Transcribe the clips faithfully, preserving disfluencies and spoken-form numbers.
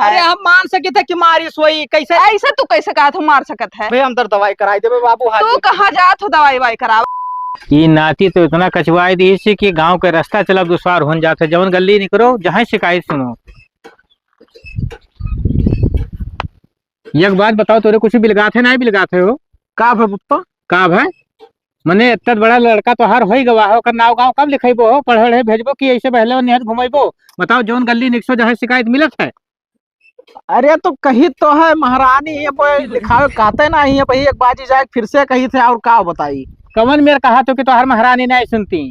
अरे, हम मान सकित है कि मारिस होई, कैसे? ऐसे तू कैसे कहत हो मार सकत है? बे, अंदर दवाई कराई देबे बाबू, हाथ तू कहाँ जात हो दवाई वाई करावे? ई नाती तो इतना कचवाई दिहिस कि गाँव के रस्ता चलब दुश्वार होन जात है। जवन गल्ली निकरो, जहाँ शिकायत सुनो। एक बात बताओ, तोरे कुछ बिलगात है, नाहीं बिलगात है हो? का भा पप्पा? का भा? मने इतना बड़ा लड़का तोहार होई गवा हो, ओकर नाव गाँव कब लिखइबो हो? पढ़े वढ़े भेजबो कि ऐसे बहले निहर घुमइबो? बताओ, जौन गल्ली निकसो जहाँ शिकायत मिलत है। अरे तो कही तो है महारानी, ये कोई लिखावे कहते नाहीं है भाई, एक बाजी जाए फिर से कही थे और का बताई? कवन मेर कहा तो कि तोहार महारानी नाहीं सुनती?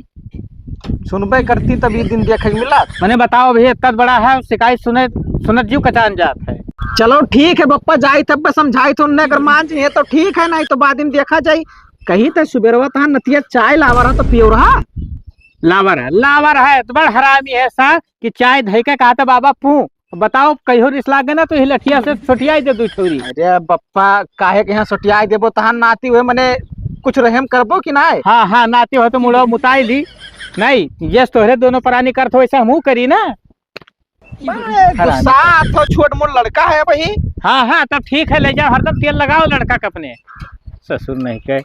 सुनबे करती तब ई दिन देखे के मिलत। मने बताओ भैया, इतना बड़ा है, शिकायत सुने, सुनत जीव कचान जात है। चलो ठीक है बप्पा, जाई तब समझाई तो उनने अगर मान जी है तो ठीक है, नाहीं तो बाद में देखा जाई। कही तो सुबेरवा तहाँ नतिया चाय लावा रहा तो पियो रहा। लावा रहा, लावा रहा है, तो बड़ हरामी है सा कि चाय धई के कहा था बाबा पू। बताओ, कहियो रिस लागे ना तो ही लठिया से छोटियाई दे दू छोरी। अरे बप्पा, काहे के यहाँ सोटियाई देबो, तहार नाती हुए मने कुछ रहम करबो कि नाय? हाँ, हाँ, नाती हो तो मुड़ो मुताई ली। नहीं, जैस तोहरे दोनों प्राणी करत हो, वैसे हमहू करी ना। बे, गुस्सा तो छोट मोट लड़का है भाई। हाँ, हाँ, तब ठीक है, ले जाओ, हरदम तेल लगाओ लड़का के अपने। ससुर नहीं के।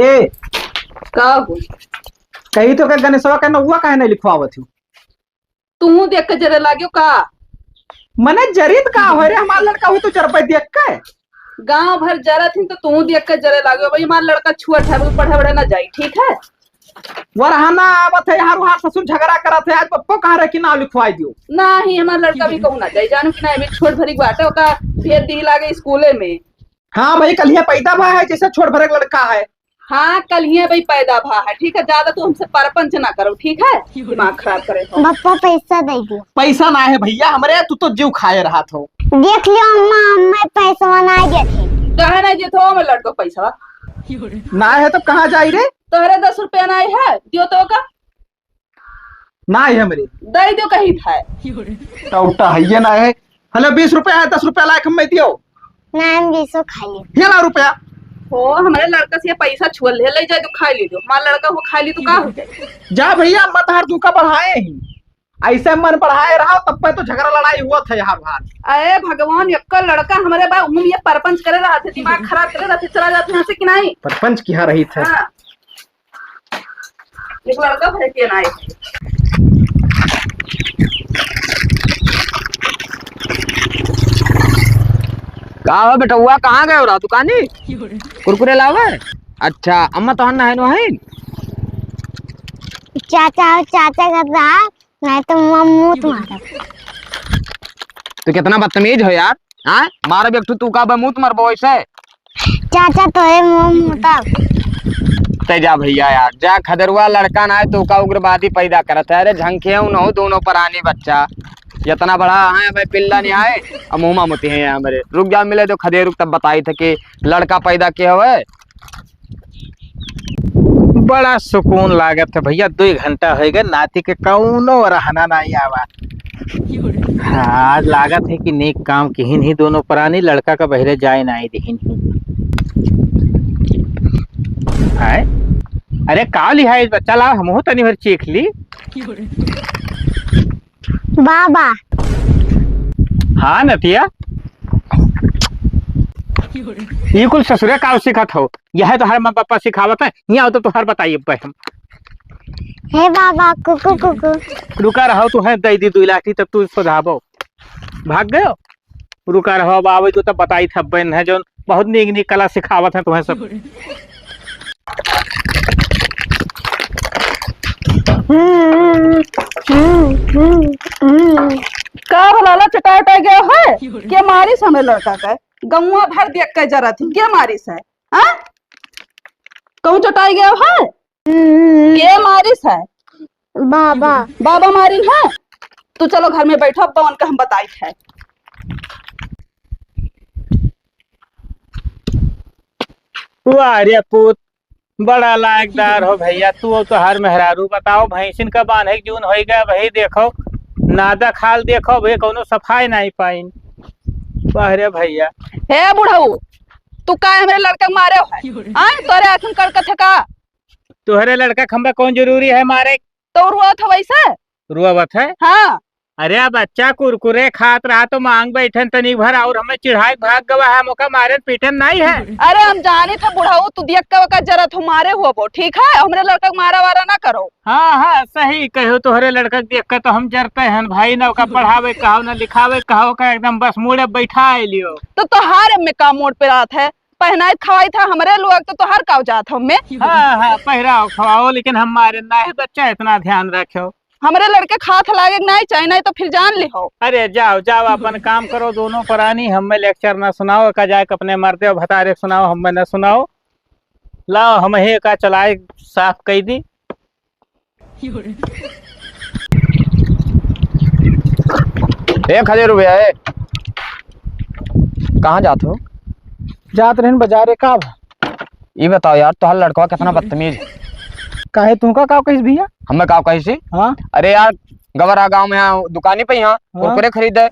ए, का हो? कही तो के गणेशवा के नौवा काहे नहीं लिखवावत हो? तू देख के जरे लाग्यो का? मने जरित का हो रे, हमार लड़का हो तो जरपे देख के। गांव भर जरत हिन तो तू देख के जरे लाग्यो। भाई, हमार लड़का छुआ ठारू पढ़े वढ़े ना जाई, ठीक है? वरहाना आवत है, यहाँ रुहार ससुर झगड़ा करत है, आज पप्पो कहा रहे कि नाव लिखवाई दियो। नाहीं, हमार लड़का भी कहूँ ना जाई, जानू कि नाहीं, अभी छोट भरी बाटे, ओका भेज दी लागे स्कूले में। हाँ भाई, कलिया पैदा भा है, जैसे छोट भरे लड़का है। हाँ, कलिया भाई पैदा भा है, ठीक है, ज्यादा तू हमसे परपंच ना करो, ठीक है, दिमाग खराब करे हो। बप्पा पैसा दे दियो। पैसा ना है भैया हमरे, तू तो जीव खाए रहा थो। देख लियो अम्मा, अम्मा पैसा ना देते। कहे नहीं देते हो, हमारे लड़को पैसा। ना है तब कहाँ जाई रे? तोहरे दस रुपया नाहीं है, दियो तो का? नाहीं है मेरे। दे दो कही था। टौटा है ये ना है। हेलो, बीस रुपया है, दस रुपया लायक हम मैं दियो। नाहीं, हम बीसो खा ली। ये ला रुपया। हो, हमारे लड़का से ये पैसा छुअल है, ले जाए तो खा ली दो। हमारा लड़का वो खा ली तो का हो जाए? जा भैया, मत हर दुखा बढ़ाए ही। ऐसे मन बढ़ाए रहा, तब पे तो झगड़ा लड़ाई हुआ था यहाँ बाहर। अरे भगवान, एक लड़का हमारे बा, उन ये परपंच करे रहा थे, दिमाग खराब करे रहा थे, चला जाते यहाँ से कि नाहीं? परपंच किहा रही थे। हाँ। एक लड़का भेज के ना आए। का हो बेटउआ, कहाँ गए हो रहा दुकानी? कुरकुरे लावे? अच्छा, अम्मा तोहर ना है, नो है? चाचा, चाचा का रहा, नहीं तो मुँह, मुँह तुम्हारा। तो कितना बदतमीज हो यार, हाँ? मारब एक ठो तू का बा, मुँह तुम्हार बोई से। चाचा, तोरे मुँह मुँह तब। ते जा भैया यार, जा खदेरुआ लड़का ना है, तू का उग्रवादी पैदा करत है। अरे झंखे उन्हों दोनों परानी बच्चा, इतना बड़ा है भाई, पिल्ला नहीं आए, अब मुँह मुती हैं यहाँ मेरे। रुक जा, मिले तो खदेरुक तब बताई थे कि लड़का पैदा के हवे। बड़ा सुकून लागत है भैया, दुई घंटा होइ गए, नाती के कौनो रहना नाहीं आवा। हाँ, आज लागत है कि नेक काम किहिन ही दोनों परानी, लड़का का बहरे जाए नाहीं दिहिन ही। हैं? अरे का लिहाइज बच्चा, ला हमहू तनी भर चीख ली। बाबा। हाँ नतिया, ई कुल ससुरे का सिखत हो? यह तो हर माँ पापा सिखावत है। यहाँ आओ तो तोहर बताइए अब हम। हे बाबा, कुकु कुकु। रुका रहो, तू है दे दी दुई लाठी तब तू सुधाबो। भाग गयो। रुका रहो, अब आवे जो तब बताई था बहन है जो बहुत नीक नीक कला सिखावत है तुम्हें सब। का भला ला चटाई उटाई गयो है? के मारिस हमरे लड़का के? गौवा भर देख के जरत ही। के मारिस है? हाँ? कहूँ चटाई गयो है? के मारिस है? बाबा। बाबा मारिन है? तू चलो घर में बैठो, अब उनका हम बताई है। वाह रे पूत, बड़ा लायकदार हो भैया, तू और तोहार मेहरारू। बताओ, भैंसिन का बांधे के जून होई गया भाई, देखो नादा खाल, देखो भाई, कौनो सफाई नाहीं पाइन। वाह रे भैया। हे बुढ़ऊ, तू का हमरे लड़का के मारे हो? आय, तोरे आँख में कड़कत है का? तोहरे लड़का के हमरा कौन जरूरी है मारे? तो रोवत हो वैसे? रोवत है? हाँ। अरे, अब बच्चा कुरकुरे खात रहा तो मांग बैठन तनी भर और हमें चिढ़ाए के भाग गवा है, मोका मारन पीटन नहीं है। अरे, हम जानी था बुढ़ऊ, तू देख के ओका जरत हो, मारे हो वो, ठीक है? हमरे लड़का के मारा वारा ना करो। हाँ, हाँ, सही कहो, तोहरे लड़का के देख के तो हम जरते हैं भाई, ना ओका पढ़ावे कहो, ना लिखावे कहो, का एकदम बस मूड़े बैठा लियो। तो तोहार में का मूड़ पे रात है? पहनाई खवाई था हमरे लोग, तो तोहार का जात हमें? हाँ, हाँ, पहराओ खवाओ, लेकिन हम मारे ना है बच्चा, इतना ध्यान रखो। हमरे लड़के खात लागे के नहीं चाहिए, नहीं तो फिर जान लिहो। अरे जाओ, जाओ, अपन काम करो दोनों परानी, हमें लेक्चर ना सुनाओ, का जाके अपने मर्दे और भतारे सुनाओ, हमें ना सुनाओ। लाओ, हम ही का चलाए साफ कई दी। एक हजार रुपया है। कहाँ जात हो? जात रहन बाजारे, का भा? ई बताओ यार, तोहार लड़कवा कितना बदतमीज है। काहे, तुमका का कहिस भैया? हमें का कहिस? हाँ। अरे यार, गवरा गाँव में यहाँ दुकानी पे यहाँ हाँ। कुरकुरे खरीदे,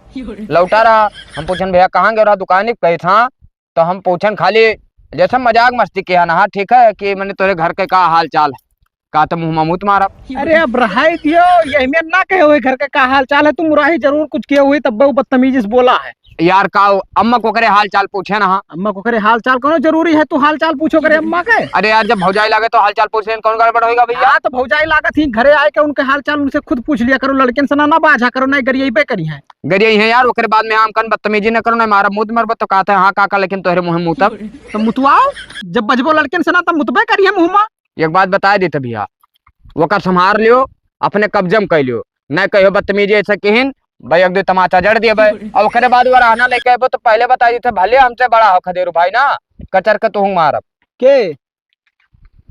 लौटा रहा। हम पूछन, "भैया, कहाँ गए रहा दुकानी पे?" था तो हम पूछन खाली जैसे मजाक मस्ती किया ना, हाँ, ठीक है, कि मैंने तोरे घर के का हाल चाल है, का तो मुँह में मूत मारब। अरे अब रहाई दियो, यही में ना कहे हुए घर के का हाल चाल है, तुम मुराही जरूर कुछ किए हुए, तब वो बदतमीजी से बोला है। यार का अम्मा को करे हाल चाल पूछे ना, हाँ। अम्मा को करे हाल चाल कौनो जरूरी है, तू हाल चाल पूछो करे अम्मा के? अरे यार, जब भौजाई लागे तो हाल चाल पूछे, कौन गड़बड़ होएगा भैया? हाँ, तो भौजाई लागत ही घरे आए के उनके हाल चाल उनसे खुद पूछ लिया करो, लड़कन से ना, ना बाझा करो, ना गरियाई पे करी है। गरियाई है यार, ओकरे बाद में हम कन बदतमीजी न करो, ना मारा मूत मरबो तो कहते हैं, "हाँ काका, लेकिन तोहरे मुँह में मूतब।" तो मुतवाओ, जब बजबो लड़कन से ना, तब मुतबे करिए मुँह में। एक बात बता देते भैया, ओकर संभार लियो, अपने कब्जे में कर लियो, ना कहियो बदतमीजी ऐसे किहिन, भाई एक दो तमाचा जड़ दिए भाई। और ओकरे बाद वो रहना लेके अबो तो पहले बता देते, भले हमसे बड़ा हो खदेरू भाई ना, कचर के तुहूँ मारब। के?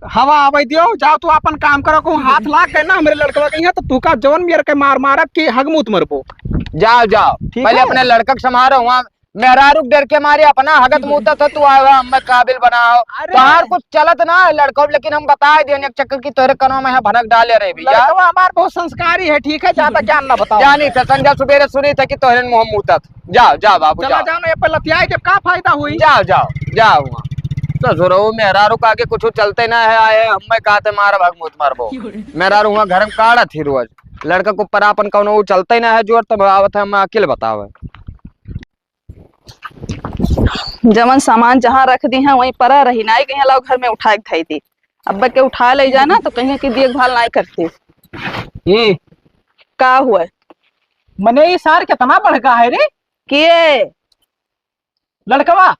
हवा आवे दियो, जाओ तू अपन काम करो, कहूँ हाथ लाग गए ना हमरे लड़कवा के यहाँ, तो तू का जवन मेर के मार मारब कि हगमूत मरबो। जाओ, जाओ, ठीक पहले है? अपने लड़का के संभारो, वहाँ मेहरारू के डर के मारे अपना हगत मूतत हो, तू आवा हमें काबिल बनाओ। अरे। तोहार कुछ चलत ना है लड़कवा, लेकिन हम बताए दिए एक चक्कर की तोहरे कनवा में है भनक डाले रहे भैया। लड़कवा हमार बहुत संस्कारी है, ठीक है, ज्यादा ज्ञान ना बताओ। जानी थे, संझा सुबेरे सुनी थे कि तोहरे मुँह मूतत। जाओ, जाओ बाबू, चला जाओ। जाओ ना, ये पे लतियाए के का फायदा हुई? जाओ, जाओ, जाओ वहाँ। ससुरऊ मेहरारू का आगे कुछ चलते ना है, आए हमें कहते मार भाग मूत मारबो। मेहरारू वहाँ घर में काढ़त ही रोज। लड़का को परापन कौनो ऊ चलते ना है जोर, तब आवत है हमें अकेले बतावे। जवन सामान जहाँ रख दी हैं, वहीं परा रही, नाई कहीं लाओ घर में उठा के धई दी। अब के उठा ले जाना तो कहीं की देखभाल नाई करती। ए। का हुआ? मने ये सार कितना बड़का है रे? के? लड़कवा।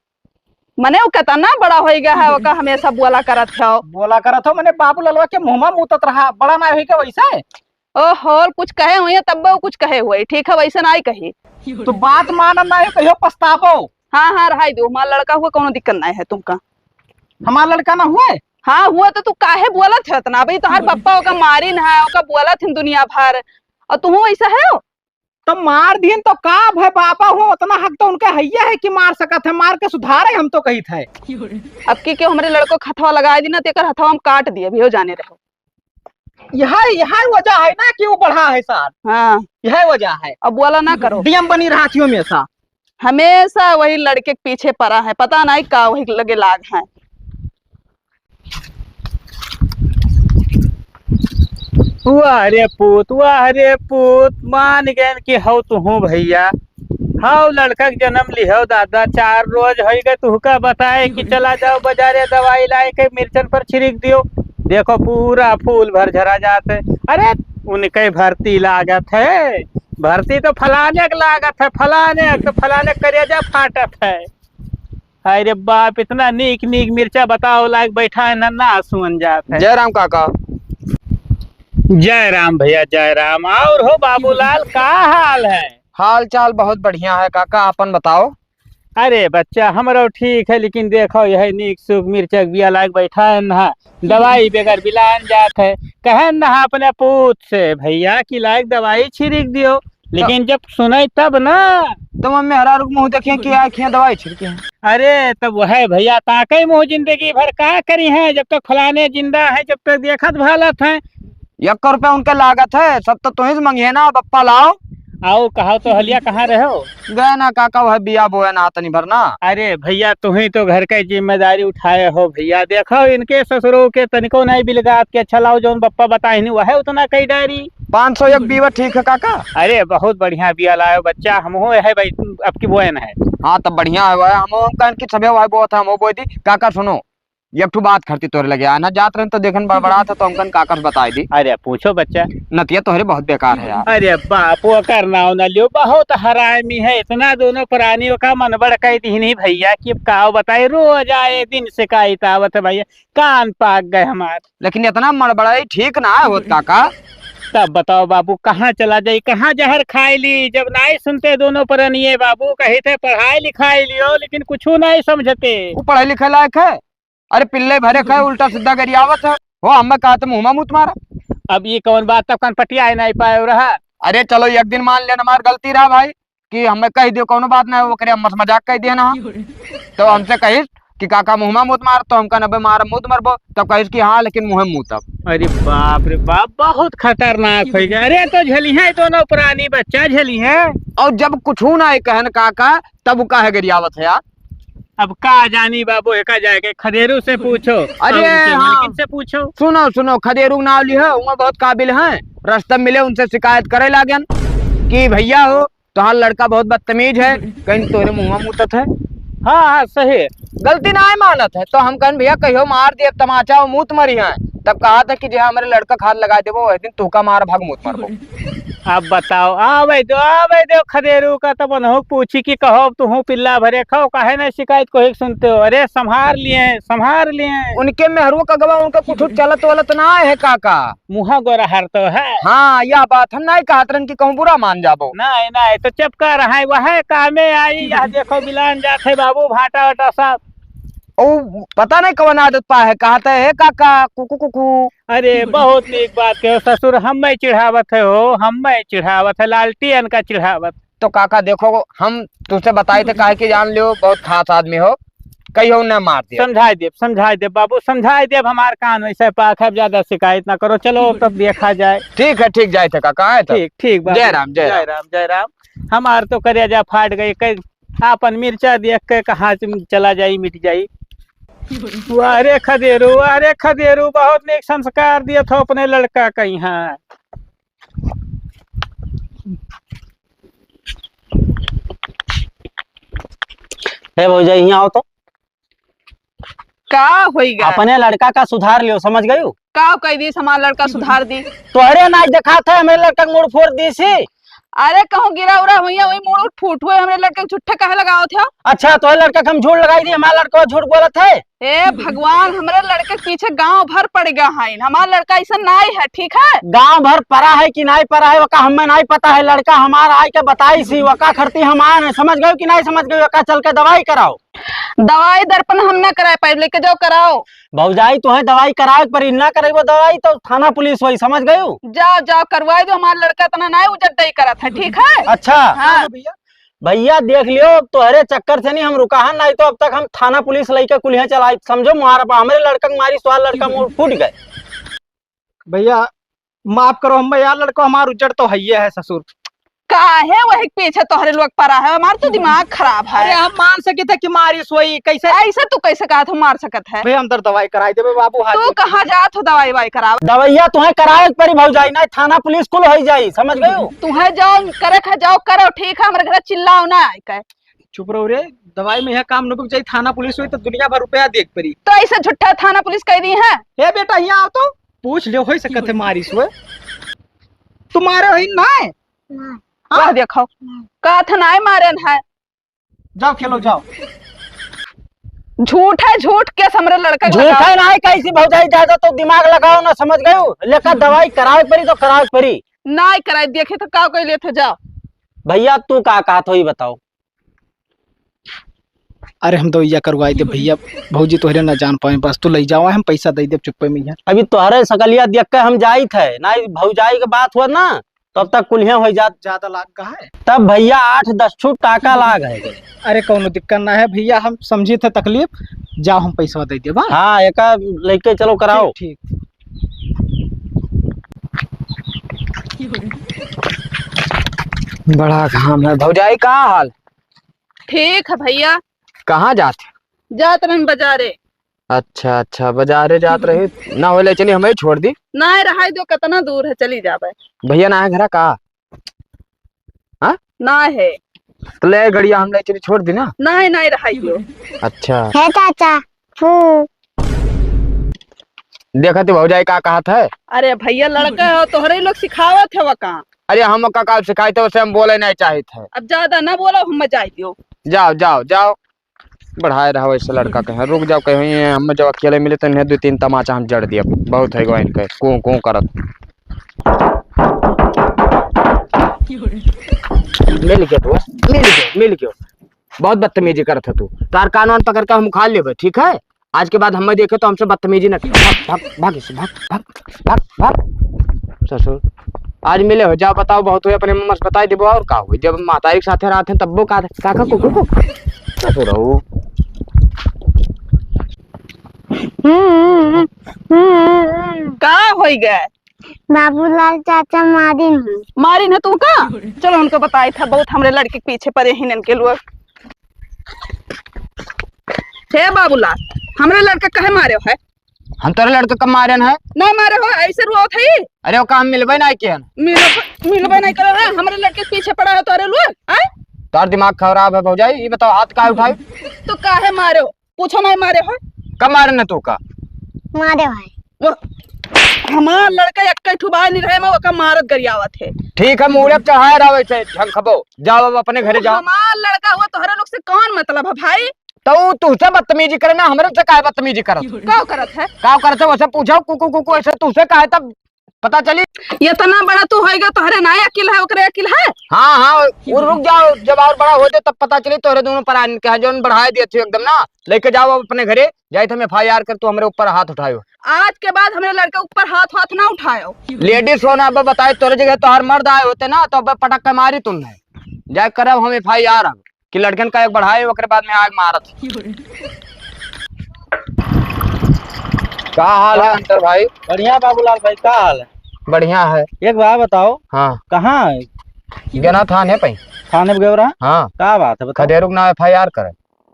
मने वो कितना बड़ा हो गया है, ओका हमेशा बोला करत हो। बोला करत हो, मने बाबू ललवा के मुँह में मूतत रहा, बड़ा ना होई के वैसे? ओहो, कुछ कहे हुए तब वो कुछ कहे हुए, ठीक है, वैसे नाई कही। तो बात मानन ना है, कहियो पछताबो। हाँ, हाँ, रहाई दो, हमार लड़का हुआ, कौनो दिक्कत नाई है तुमका। हमार लड़का ना हुए? हाँ, हुआ तो तू काहे बोलत है इतना? भाई, तोहार पप्पा ओका मारिन है, ओका बोलत है दुनिया भर, और तू ऐसा है हो? तो मार दिहन तो का भय बाबा हो, उतना हक तो उनके हैया है कि मार सकत है, मार के सुधारे हम तो कहित है। अब की क्यों हमरे लड़को के हथवा लगाए दी ना, तेकर हथवा हम काट दिए, भी हो जाने रहो। यह, यह वजह है ना कि वो बढ़ा है सार। हाँ। यह वजह है। अब बोला ना करो। डीएम बनी रहा थी हमेशा। हमेशा वही लड़के के पीछे पड़ा है, पता नहीं का वही लगे लाग है। वाह रे पूत, वाह रे पूत, मान गए कि हौ तुहूँ भैया। हौ लड़का के जन्म लिहो दादा, चार रोज होइ गए, तुहका बताए कि चला जाओ बाजारे दवाई लाए के मिर्चन पर छिड़क दियो। देखो पूरा फूल भर झरा जात है। अरे उनके भर्ती लागत है, भर्ती तो फलाने के लागत है, फलाने के, तो फलाने के करेजा फाटत है। अरे बाप, इतना नीक नीक मिर्चा बताओ लायक बैठा है ना, ना सुन जात है। जय राम काका। जय राम भैया, जय राम। और हो बाबूलाल, का हाल है? हाल चाल बहुत बढ़िया है काका, अपन बताओ। अरे बच्चा, हमरो ठीक है, लेकिन देखो यह नीक सूख मिर्चा के बिया लायक बैठा है ना, दवाई बगैर बिलान जात है। कहे ना अपने पूत से, "भैया की लायक दवाई छिड़क दियो।" लेकिन जब सुने तब ना। तो मम्मी हरारू के मुँह देखिए कि आए खिया दवाई छिड़के हैं। अरे तब वह भैया ताकई मुँह जिंदगी भर का करी है, जब तक फलाने जिंदा है, जब तक देखत भालत है। एक रुपया उनके लागत है, सब तो तुहीं से मंगिए ना, बप्पा लाओ। आओ, कहा तो हलिया कहाँ रहो? गए ना काका, वह बिया बोए ना तनी भर ना। अरे भइया, तुहीं तो घर के जिम्मेदारी उठाए हो भइया। देखो, इनके ससुरो के तनिको नहीं बिलगात के अच्छा लाओ, जौन बप्पा बताहिन वह उतना कई डारी। पाँच सौ एक बीवा ठीक है काका। अरे बहुत बढ़िया बिया लायो बच्चा, हमहू है भाई, अब की बोए ना है। हाँ, तब बढ़िया है, वह हमहू हम कहन कि सबे वह बोत है, हमहू बोए दी। काका सुनो, एक ठो बात खरती तोरे लगे आना जात रहन तो देखन बड़बड़ात है तो हमकन काका से बताई दी। अरे पूछो बच्चा। नतिया तोहरे बहुत बेकार है यार। अरे बाप, ओकर नाव न लियो, बहुत हरामी है। इतना दोनों प्राणी ओका मनबड़ कई दिहनी भइया कि अब काव बताई, रोज आए दिन शिकायत आवत है भइया, कान पाक गए हमार। लेकिन इतना मड़बड़ाई ठीक ना होत काका। तब बताओ बाबू, कहाँ चला जाई, कहाँ जहर खाई ली? जब नाई सुनते दोनों परनिये बाबू, कही थे पढ़ाई लिखाई लियो, लेकिन कुछू नाई समझते। वो पढ़ाई लिखाई लायक है? अरे पिल्ले भरे खाए, उल्टा सीधा गरियावत है। हो, हमें कहा तो मुँह मा मूत मारा। अब ये कौन बात, तब कन पटिया ही नहीं पाए रहा। अरे चलो, एक दिन मान लेना हमार गलती रहा भाई, कि हमें कह दियो, कौनो बात नहीं, ओकरे हम मस मजाक कह दिए ना। तो हमसे कहिस कि काका मुँह मा मूत मार, तो हमका नब्बे मार मूत मरबो, तब कहिस कि हाँ, लेकिन मुँह में मूतब। अरे बाप रे बाप, बहुत खतरनाक हो गया। अरे तो झेली है दोनों प्राणी, बच्चा झेली है। और जब कुछ ना कहन काका, तब वो काहे गरियावत है यार? अब का जानी बाबू, एका जाके खदेरू से पूछो। अरे और उनसे हाँ। मालकिन से पूछो। सुनो, सुनो, खदेरू के नाव लिहो, वो बहुत काबिल हैं। रास्ता में मिले, उनसे शिकायत करे लागन कि भइया हो, तोहार लड़का बहुत बदतमीज है, कहीं तोरे मुँह मा मूतत है। हाँ, हाँ, सही। गलती नाहीं मानत है, तो हम कहन भइया कहियो मार दिए तमाचा, वो मूत मरी है। तब कहा था कि जे हमरे लड़का के हाथ लगाए देबो, वही दिन तोहका मार भाग मूत मरबो। अब बताओ, आवे दो, आवे दो खदेरू का, तब उन्हों पूछी कि कहो, तुहूँ पिल्ला भरे खाओ, काहे ना शिकायत कोई सुनते हो? अरे, संभार लिए, संभार लिए। उनके मेहरुआ का गवा, उनका कुछ चलत वलत ना है, काका। मुँह गोरा हर तो है। हाँ, यह बात हम नहीं कहत रहन कि कहूँ बुरा मान जाबो। नहीं, नहीं, तो चुप कर रहा है, वह कामे आई। यह देखो, बिलान जात है बाबू, भाटा वाटा सब। ओ, पता नहीं कौन आदत पा है, कहते है, "हे काका, कुकु, कुकु।" अरे, बहुत नीक बात कहो ससुर, हम्मे चिढ़ावत है हो, हम्मे चिढ़ावत है, लालटियन का चिढ़ावत। तो काका देखो, हम तुझसे बताई थे, काहे कि जान लियो, बहुत खास आदमी हो, कहियो न मार दियो। समझाई देब, समझाई देब बाबू, समझाई देब, हमार कान वैसे पाक है, अब ज्यादा शिकायत ना करो। चलो, अब तब देखा जाए। ठीक है, ठीक, जाए थे काका, आए तो। ठीक, ठीक बाबू। जय राम, जय जय राम। राम, जय राम। हमार तो करेजा फाट गई, कई आपन मिर्चा देख के कहाँ से चला जाई, मिट जाई। वाह रे खदेरू, वाह रे खदेरू, बहुत नेक संस्कार दिए थो अपने लड़का का यहाँ। हे भौजाई, यहाँ आओ तो। का होइगा? अपने लड़का का सुधार लियो, समझ गयू? का कह दी, हमार लड़का सुधार दी? तोहरे नाई देखात है, हमरे लड़का के मूड़ फोड़ दी सी। अरे कहूँ गिरा उरा हुई है, वही मूड़ उठ फूट हुए, हमरे लड़का के झूठे काहे लगावत हो? अच्छा, तोहरे लड़का के हम झूठ लगाई दी, हमार लड़का झूठ बोलत है? हे भगवान, हमरे लड़के के पीछे गांव भर पड़ गया है। हमार लड़का ऐसा नाई है, ठीक है? गांव भर परा है कि नाई परा है, वका हमें नाई पता है। लड़का हमार आय के बताई सी, वका खरती हम आन है। समझ गयो कि नाई समझ गयो? वका चल के दवाई कराओ। दवाई दर्पण हम ना कराए पाए, लेके जाओ कराओ। भौजाई, तोहे दवाई करावे के परी, ना करेबो दवाई तो थाना पुलिस होई, समझ गयो? जाओ, जाओ, करवाई दो, हमार लड़का इतना नाई उजर दई करत है, ठीक है? अच्छा। हाँ। भैया, देख लियो, तोहरे चक्कर से नहीं हम रुका हन, नहीं तो अब तक हम थाना पुलिस लइके कुलिया चलाई। समझो, मार पा हमरे लड़का के मारी, सवाल लड़का मूड़ फूट गए। भैया, माफ करो हमें यार, लड़को हमार उज्जड़ तो हइये है ससुर। काहे वही के पीछे तोहरे लोग परा है, हमार तो दिमाग खराब है। अरे हम मान सके थे कि मारी सोई, कैसे? ऐसे तू कैसे कहा था मार सकत है? भैया, हम दर दवाई कराई देबे बाबू, हाथ तू कहाँ जात हो दवाई वाई करावे? दवाइया तुहे करावे के परी भौजाई, नहीं थाना पुलिस कुल होई जाई, समझ गयो? तुहे जो करे के है, जाओ करो, ठीक है, हमरे घर चिल्लाओ ना आके। चुप रहो रे, दवाई में यह काम न बिक जाई, थाना पुलिस होई तो दुनिया भर रुपया देख परी। तो ऐसे झूठा थाना पुलिस कह दी है? ए बेटा, यहाँ आओ तो, पूछ लियो, होई सकत है मारी सोए। तुम्हारे होई ना है? ना। हाँ? वह देखो, ना। का था ना मारे ना है। जाओ खेलो, जाओ। झूठ है, झूठ के हमरे लड़का के झूठ लगाओ। है ना, कैसी भौजाई, ज्यादा तो दिमाग लगाओ ना, समझ गयो? लेकर दवाई करावे परी तो करावे परी। ना कराए, देखे तो का कोई लेत हो, जाओ। भैया, तू का कहत हो, ये बताओ। अरे हम दवाइया करवाई दे भैया, भौजी तोहरे ना जान पावे, बस तू लई जावा, हम पैसा दे देब चुप्पे में यार। अभी तोहरे सकलिया देख के हम जाइत है, ना भौजाई के बात हुआ ना, तब तक कुल्हे हो जात। ज्यादा लाग का है? तब भैया आठ दस छू टाका लाग है। अरे कौनो दिक्कत ना है भैया, हम समझी थे तकलीफ, जाओ हम पैसा दे देब, हाँ? हाँ, एका लेके चलो कराओ। ठीक, ठीक। बड़ा घाम है। भौजाई, का हाल? ठीक है भैया। कहाँ जात? जात रहन बजारे। अच्छा, अच्छा, बजारे जात रही। ना होले, चली, हमें छोड़ दी। ना रहाई दो, कितना दूर है, चली जाबे। भैया ना है घरा का? हाँ? ना है। तो ले गड़िया हम ले चली, छोड़ दी ना। ना है, ना रहाई दो। अच्छा। है चाचा, फू। देखा तो भौजाई का कहत है। अरे भैया, लड़का है, तोहरे लोग सिखावत है वका। अरे हम का, का सिखाई थे, उसे हम बोले नहीं चाहित है। अब ज्यादा ना बोलो, हम जाई दियो। जाओ, जाओ, जाओ। बढ़ाए रहा वैसे लड़का कहे, रुक जाओ, कहे ये हम जब अकेले मिले तो इन्हें दो तीन तमाचा हम जड़ दिया। बहुत है गो इनके, कूं, कूं करत। मिल गयो तू, मिल गयो, मिल गयो। बहुत बदतमीजी करत है तू। तार कान वान पकड़ के हम उखाड़ लेबे, ठीक है? आज के बाद हमें देखे तो हमसे बदतमीजी न कर। भाग, भाग, भाग इससे, भाग, भाग, भाग, भाग। ससुर, आज मिले हो, जाओ बताओ, बहुत हुए अपने मम्मा से बताई देबो और का हुई। जब महतारी के साथे रहत हैं तब्बो का, का, का, को, को, को। ससुर हो। का होई गए? बाबूलाल चाचा मारिन है। मारिन है तू का? चलो उनको बताई था, बहुत हमरे लड़के के पीछे पड़े हैं इनके लोग। हे बाबूलाल, हमरे लड़के कहे मारे है? हम तोरे लड़के कब मारे हैं? नहीं मारे हो, ऐसे रोत है। अरे ओका हम मिलबे नहीं किया। मिलबे, मिलबे नहीं करे है, हमरे लड़के के पीछे पड़ा है तोरे लोग, आय? तोर दिमाग खराब है भौजाई, ये बताओ हाथ काहे उठाई? तो काहे मारे हो? पूछो नहीं मारे हो? कब मारे न तू का? मारे भाई। वो हमार लड़का एक ठो बाय नहीं रहे, मैं ओका मारत गरियावत है। ठीक है, मूड़े पे चढ़ाए रहो ऐसे झंखबो। जाओ अब अपने घरे जाओ। हमार लड़का हुआ, तोहरे लोग से कौन मतलब है भाई? तो ऊ तुझसे बदतमीजी करे ना, हमरे से काहे बदतमीजी करत? का करत है? का करत है, वैसे पूछो, कुकु, कुकु, ऐसे तुझसे काहे तब पता चली। इतना बड़ा तू होइगा, तोहरे ना अकिल है, ओकरे अकिल है? हाँ, हाँ, वो रुक जाओ, जब और बड़ा हो जाए तब पता चली तोहरे दोनों परान के हैं, जौन बढ़ाए दिए थे एकदम ना, लेके जाओ अब अपने घरे, जाए तो हम एफ आई आर कर, तू हमरे ऊपर हाथ उठायो। आज के बाद हमरे लड़के ऊपर हाथ, हाथ ना उठायो। लेडीज हो ना, अब बताए तोरे जगह तोहर मर्द आए होते ना, तो अब पटक के मारी तुमने। जाए करब हम एफ आई आर अब। कि लड़कन का एक बढ़ाए, ओकरे बाद में आग मारत। का हाल है अंतर भाई? बढ़िया बाबूलाल भाई, का हाल है? बढ़िया है। एक बात बताओ। हाँ। कहाँ है? गेना थाने पे। थाने पे गए रहा? हाँ। का बात है, बताओ। खदेरू के नाम एफ आई आर करे।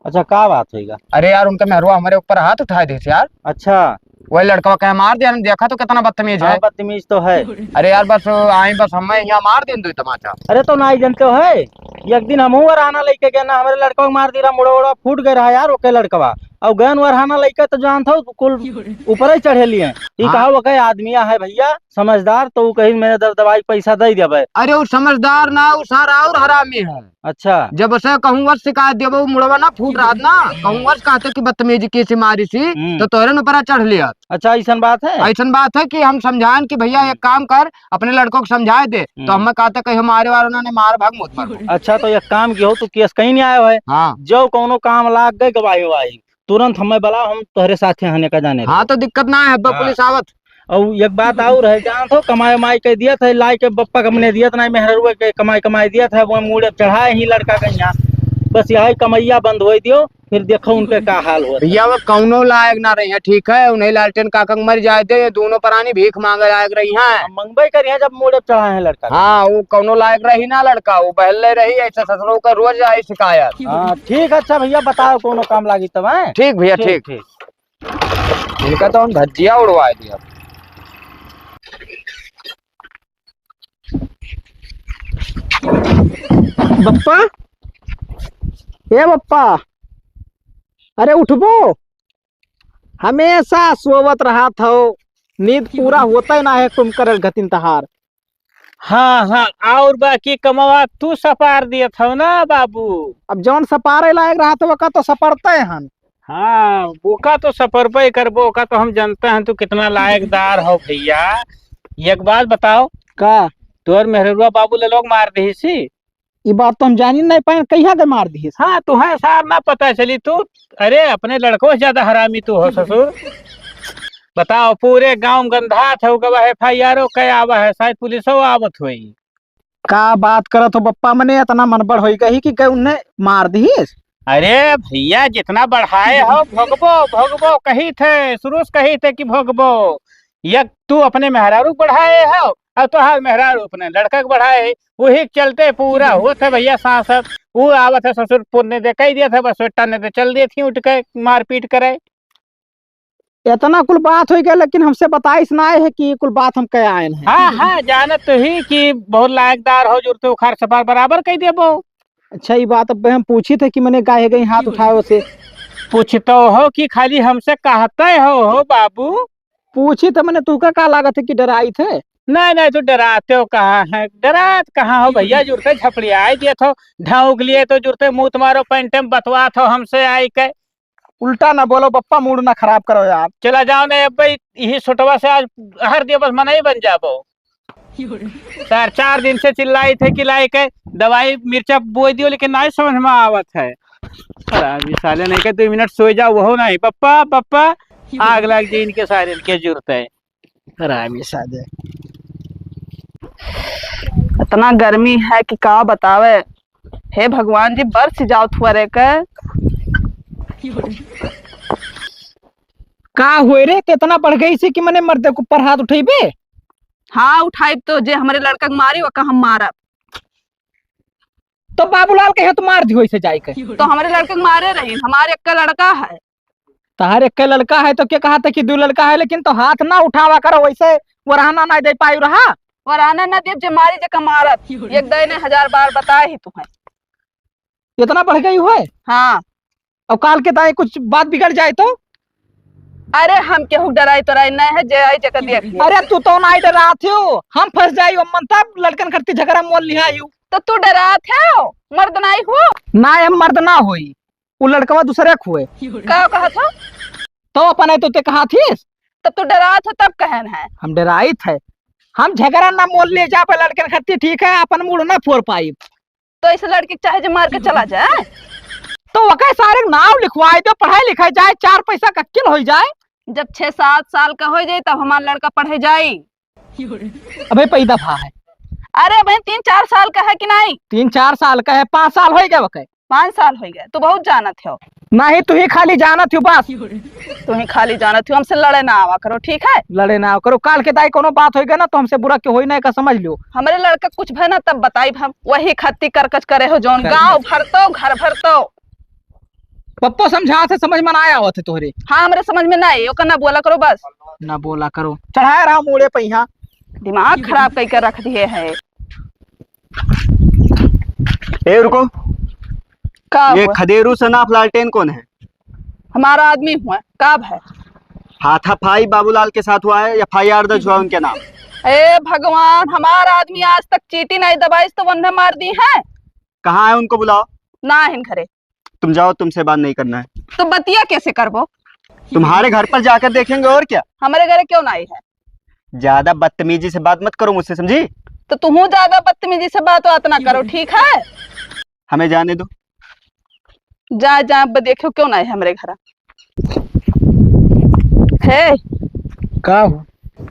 अच्छा, का बात होइगा? अरे यार, उनके मेहरुआ हमरे ऊपर हाथ उठाए देस यार। अच्छा। वही लड़कवा कहे मार दिया, हम देखा तो कितना बदतमीज हाँ, है। बदतमीज तो है। अरे यार, बस आई, बस हमें यहाँ मार देन दो तमाचा। अरे तो नाई जनते हो है, एक दिन हमहू अरहाना लइके गए ना, हमरे लड़कवा के मार दी रहा, मुड़वा उड़वा फूट गए रहा यार, ओके लड़कवा। और गए न अरहाना लइके तो जानत हो, कुल ऊपर ही चढ़े लिए। ई हाँ। कहा वो कहे आदमिया है भैया, समझदार, तो ऊ कही, "मैं दर-, दवाई के पैसा दे देबे।" अरे, ऊ समझदार ना, ऊ सारा और हरामी है। अच्छा। जब उसे कहूँ वस शिकायत देबे, ऊ मुड़वा ना फूट रहा ना, कहूँ वस कहते कि बदतमीजी की सी मारी सी, हम्म। तो तोहरे न ऊपर चढ़ लिया। अच्छा, ऐसन बात है? ऐसन बात है कि हम समझाएन कि भैया एक काम कर, अपने लड़कों को समझाए दे, तो हम्म। हमें कहते कहीं मारे वालों ने मार भाग मत मारो। अच्छा, तो एक काम किहो, तू केस कहीं नहीं आयो है। हाँ। जो कौनो काम लाग गए, गवाही वाही। तुरंत हमें बुलाओ, हम तोहरे साथे हने का जाने हाँ, रहो। तो दिक्कत ना है, अब हाँ। पुलिस आवत। और एक बात और है, जानत हो, कमाई उमाई के दियत है, लाई के बप्पा के मने दियत ना, मेहररुआ के कमाई कमाई दियत है, वो मूड़े चढ़ाए ही लड़का के यहाँ। बस यही कमैया बंद होई दियो, फिर देखो उनके का हाल होत है। भैया, वो कौनो लायक ना रही है, ठीक है, उन्हें लालटेन काका के मर जाए दे, ये दोनों परानी भीख मांगे लायक रही हैं। हम मंगबे करी हैं जब मूड़े चढ़ाए हैं लड़का के। हाँ, वो कौनो लायक रही ना लड़का, वो बहले रही, ऐसे ससुरों का रोज आई शिकायत। हाँ, ठीक है, अच्छा भैया, बताओ कौनो काम लागी तब, हैं? ठीक भैया, ठीक, ठीक। ठीक। इनका तो हम धज्जिया उड़वा दिया। बप्पा, ए बप्पा, अरे उठबो, हमेशा सोवत रहत हो, नींद पूरा होते ना है तुम करल घतिन तहार। हाँ, हाँ, और बाकी कमवा तू सपार दियत हो ना बाबू। अब जौन सपारे लायक रहत हो, ओका तो सपरते हन। हाँ, ओका तो सपरबे करबो, ओका तो हम जानते हैं तू कितना लायकदार हो भैया। एक बात बताओ। का? तोर मेहरुआ बाबू ले लोग मार दिही सी? ई बात तो हम जानी नहीं पाए, कहिया के मार दिहिस? हाँ, तुहे सार ना पता चली तू। अरे, अपने लड़कों से ज्यादा हरामी तू हो ससुर। बताओ, पूरे गांव में गंधात हो गवा है, एफ आई आर ओ कै आवा है, शायद पुलिसो आवत होई। का बात करत हो बप्पा, मने इतना मनबढ़ होई गई कि गए उन्हें मार दिहिस? अरे भैया, जितना बढ़ाए हो भोगबो, भोगबो कही थे, शुरू से कही थे कि भोगबो। एक तू अपने मेहरारू बढ़ाए हो, अब तोहार मेहरारू अपने लड़का के बढ़ाए है, वही के चलते पूरा होत है भैया सांसद। वो आवत है ससुर पुरने दे, कह दिया था बस, बेटा ने तो चल दिए थी उठ के मारपीट करे। इतना कुल बात हो गया, लेकिन हमसे बताइस ना है कि ये कुल बात हम कह आए हैं। हाँ, हाँ, जानत तो ही कि बहुत लायकदार हो, जुरते उखार सपार बराबर कह देबो। अच्छा, ये बात अब हम पूछी थे कि मैंने गाहे गई हाथ उठाए उसे। पूछतो हो कि खाली हमसे कहते हो, हो बाबू? पूछी थे मैंने, तू का, का लागत है कि डराई थे? नहीं, नहीं, तू डराते हो कहाँ है? डरात कहाँ हो भैया? जुरते झपड़ियाए दिए थो, ढाउक लिए तो जुरते मुंह तुम्हारो पैंटे में बतवा थो हमसे आई के। उल्टा ना बोलो बप्पा, मूड ना खराब करो यार। चला जाओ ना अब भाई, यही सुटवा से आज हर दिवस मनई बन जाबो। सर, चार दिन से चिल्लाई थे कि लाई के दवाई मिर्चा बोई दियो, लेकिन नहीं समझ में आवत है। हरामी साले नहीं के दो मिनट सोए जाओ, वो नहीं। पप्पा, पप्पा, आग लग जाए इनके सारे के जुरते हैं। हरामी साले। इतना गर्मी है कि का बतावे। हे भगवान जी, बरस जाओ थुअरे के। का होए रे, कितना बढ़ गई से कि मने मर्दे के ऊपर हाथ उठेबे? हाँ, उठाइब तो, जे हमरे लड़का के मारी, ओका हम मारब। तो बाबूलाल के हाथ मार दियो इसे जाए के। तो हमरे लड़का के मारे रही, हमारे एक लड़का है। तहार एक लड़का है तो के कहा था कि दो लड़का है, लेकिन तो हाथ ना उठावा करो, वैसे वो रहना ना दे पाई रहा। वो रहना ना देब, जे मारी जे का मारब। एक दे ने हजार बार बताए ही तुम्हें। इतना बढ़ गई हुए? हाँ। और काल के दाएं कुछ बात बिगड़ जाए तो? अरे हम केहू डराई तोराई नहीं है, जे आई जेकर देख ले। अरे तू तो नहीं डरात हो, हम फंस जाई, अम्मन तब लड़कन करती झगड़ा मोल लिहा यू। तो तू डरात हो, मर्द नहीं हो? ना, हम मर्द ना होई, वो लड़कवा दूसरे खुए। का कहत हो? तो अपन है तो ते कहा थीस? तब तू डरात हो तब कहन है। हम डराइत है, हम झगड़ा ना मोल ले जा पे लड़कन करती, ठीक है, अपन मूड ना फोड़ पाई। तो ऐसे लड़के के चाहे जे मार के चला जाए। तो ओके सारे के नाम लिखवाए दो, पढ़ाई लिखाई जाए, चार पैसा का अक्किल हो जाए। जब छह सात साल का हो जाए तब हमारा लड़का पढ़े जाए। अबे पैदा भा है। अरे अबे तीन चार साल का है कि नहीं? तीन चार साल का है, पाँच साल हो गए ओके। पाँच साल हो गए, तू बहुत जानत हो। नहीं, तू ही खाली जानत हो बस। तू ही खाली जानत हो, हमसे लड़े ना आवा करो, ठीक है? लड़े ना आवा करो, काल के दाई कोनो बात होइगा ना तो हमसे बुरा के होई ना, का समझ लियो। हमरे लड़का कुछ भय ना तब बताइब हम, वही खत्ती करकच करे हो जौन। गाँव भरतो, घर भरतो। पप्पो समझा से समझ में ना आया होते तोहरे। हाँ, हमरे समझ में ना आई, ओकर ना बोला करो बस। ना बोला करो, चढ़ाया रहा मूड़े पे यहाँ। दिमाग खराब कई कर रख दिए है। ए, रुको। का ये हुआ? खदेरू सनाफ लालटेन कौन है? हमारा आदमी हुआ, का है? हाथापाई बाबूलाल के साथ हुआ है, एफ आई आर दर्ज हुआ है उनके नाम। ए भगवान, हमारा आदमी आज तक चींटी नहीं दबाइस तो उन्हें मार दी है। कहाँ है, उनको बुलाओ। ना है घरे। तुम जाओ, तुमसे बात नहीं करना है। तो बतिया कैसे करबो? तुम्हारे घर पर जाकर देखेंगे और क्या। हमारे घरे क्यों ना आई है? ज्यादा बदतमीजी से बात मत करो मुझसे, समझी? तो तुम ज्यादा बदतमीजी से बात बात ना करो, ठीक है? हमें जाने दो। जा, जा, अब देखो क्यों ना है हमरे घर। हे। का हो?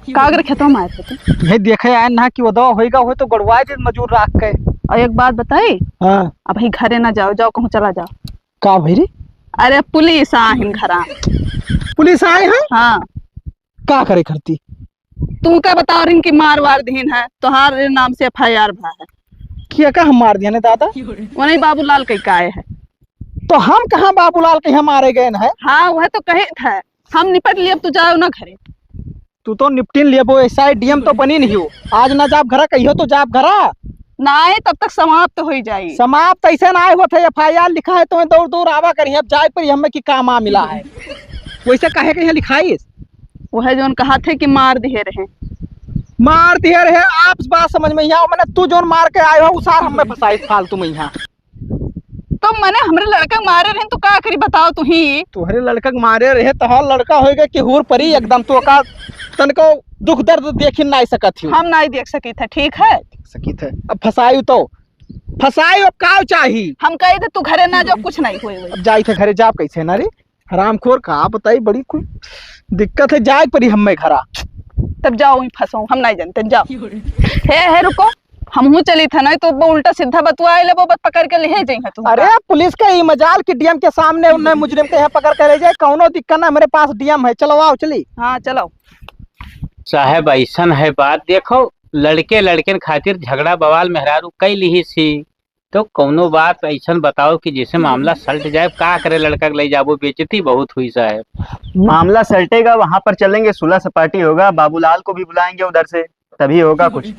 का अगर खेतवा में आए थे तू? ये देखे आए ना कि वो दवा होइगा, हो तो गड़वाए दे मजूर राख के। और एक बात बताई? हाँ। अबही घरे ना जाओ, जाओ कहूँ चला जाओ। का भई रे? अरे पुलिस आहिन घरा। पुलिस आए हैं? हाँ। का करे खरती? तू का बताओ रिन की मार वार दीन है, तोहार नाम से एफ आई आर भा है। किया का हम मार दिया ने दादा? वो नहीं बाबूलाल कई का आए है। तो हम कहाँ बाबूलाल के यहाँ मारे गए हैं? हाँ, वह तो कहे था, हम निपट लिए, अब तू जाओ ना घरे। तू तो निपटिन लेबो, ऐसा ही डी एम तो बनी नहीं हो। आज ना जाब घरा, कहियो तो जाब घरा। नाय, तब तक समाप्त हो ही जाई। समाप्त ऐसे ना होत है, एफ आई आर लिखा है, तुम्हें दौड़ दौड़ आवा करी, अब जाए पर हमें की काम आ मिला है। वैसे काहे के यहाँ लिखाइस? वो है जोन कहा थे कि मार दिए रहे। मार दिए रहे, आप बात समझ में यहाँ, मैंने तू जोन मार के आए हो, उसार हमें फंसाइस फालतू में यहाँ। तो मने हमरे लड़का के मारे रहे तो का करी बताओ तू ही? तोहरे लड़का के मारे रहे तो हर लड़का होएगा कि हूर परी एकदम तो का तनको दुख दर्द देखी नहीं सकत ही। हम नहीं देख सकी थे, ठीक है? देख सकी थे। अब फंसाई तो फंसाई, अब का चाही? हम कही थे तू घरे ना जाओ, कुछ नहीं होए होए। अब जाई थे घरे, जाब कैसे ना रे? हरामखोर का बताई, बड़ी कोई दिक्कत है, जाए परी हमें घरा। तब जाओ, वहीं फंसो, हम नहीं जानते, जाओ। हे, हे, रुको, हमहू चली था, नहीं तो वो उल्टा सीधा बतुआ ले, वो बत पकड़ के ले जाई है तू। अरे, पुलिस के ई मजाल कि डी एम के सामने उन्हें मुजरिम के यहाँ पकड़ के ले जाए, कौनो दिक्कत ना, मेरे पास डी एम है, चलो आओ, चली। हाँ, चलो। साहब, ऐसन है बात, देखो, लड़के लड़कन खातिर झगड़ा बवाल मेहरारू कई लिहिस ही, तो कौनो बात ऐसन बताओ कि जिसे मामला सलट जाए। का करे, लड़का के ले जाबो, बेइज्जती बहुत हुई साहब। मामला सलटेगा, वहां पर चलेंगे, सुलह सपाटी होगा, बाबूलाल को भी बुलाएंगे उधर से, तभी होगा कुछ।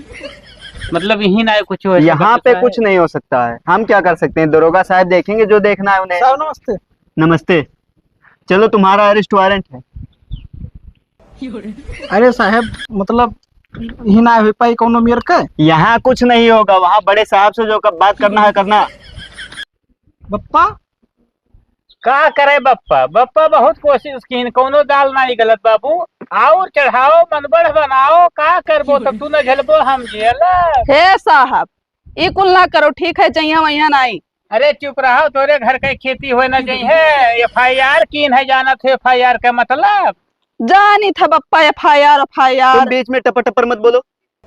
मतलब यही ना कुछ हो सकता यहाँ पे है? कुछ नहीं हो सकता है, हम क्या कर सकते हैं, दरोगा साहब देखेंगे जो देखना है उन्हें। साहब नमस्ते। नमस्ते। चलो, तुम्हारा अरेस्ट वारंट है। अरे साहब, मतलब, ही ना हो पाई कौनो मेर के। यहाँ कुछ नहीं होगा, वहाँ बड़े साहब से जो क-, बात करना है, करना। बप्पा? का करे बप्पा? बप्पा बहुत कोशिश कीन, कौनो दाल नाई गलत बाबू। और चढ़ाओ, मनबढ़ बनाओ, का करबो तब तू न झेलबो हम झेलब। हे साहब, ई कुल ना करो, ठीक है, जइहाँ वइहाँ नाई। अरे चुप रहो, तोरे घर के खेती होए ना जइहे। एफ आई आर कीन है, जानत है एफ आई आर का मतलब? जानी था बप्पा, एफ आई आर, एफ आई आर। तुम बीच में टपर टपर मत बोलो,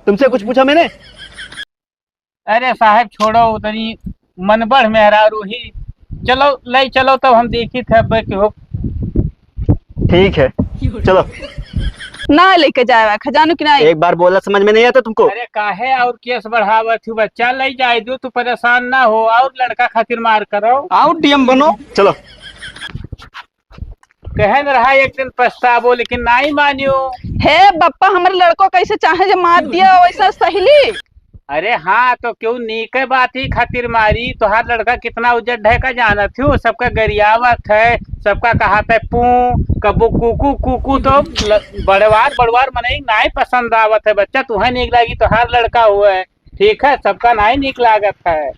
तुमसे कुछ पूछा मैंने? अरे साहब छोड़ो, उतनी मनबढ़ मेहरारू ही। चलो, ले चलो तब हम देखी थे अब के हो। ठीक है, चलो। ना लेके जाए खजानू की नहीं। एक बार बोला समझ में नहीं आता तुमको? अरे काहे और केस बढ़ावत हूँ बच्चा, ले जाए दो, तू परेशान ना हो और लड़का खातिर मार करो। और डी एम बनो। चलो। कहन रहा एक दिन पछताबो, लेकिन नाई मानियो। हे बप्पा, हमरे लड़को कैसे चाहे जे मार दिया वैसा सहेली। अरे हाँ, तो क्यों नीके बात ही खातिर मारी? तोहार लड़का कितना उजड़ है का जानत हो? सबका गरियावत है, सबका कहत है पू, कबो कुकू कुकू। तो ल-, बड़वार बड़वार मनई नाई पसंद आवत है बच्चा, तुहे नीक लागी, तोहार लड़का हुआ है, ठीक है, सबका नाई नीक लागत है।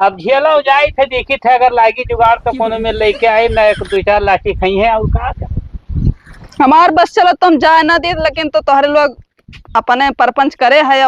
अब झेलो जाई थे, देखी थे अगर लागी जुगाड़ तो कोनो में लेके आए ना, एक दो चार लाठी खाई है और का। हमार बस चलो, तुम जाए ना दे, लेकिन तो तोहरे लोग अपने परपंच करे है।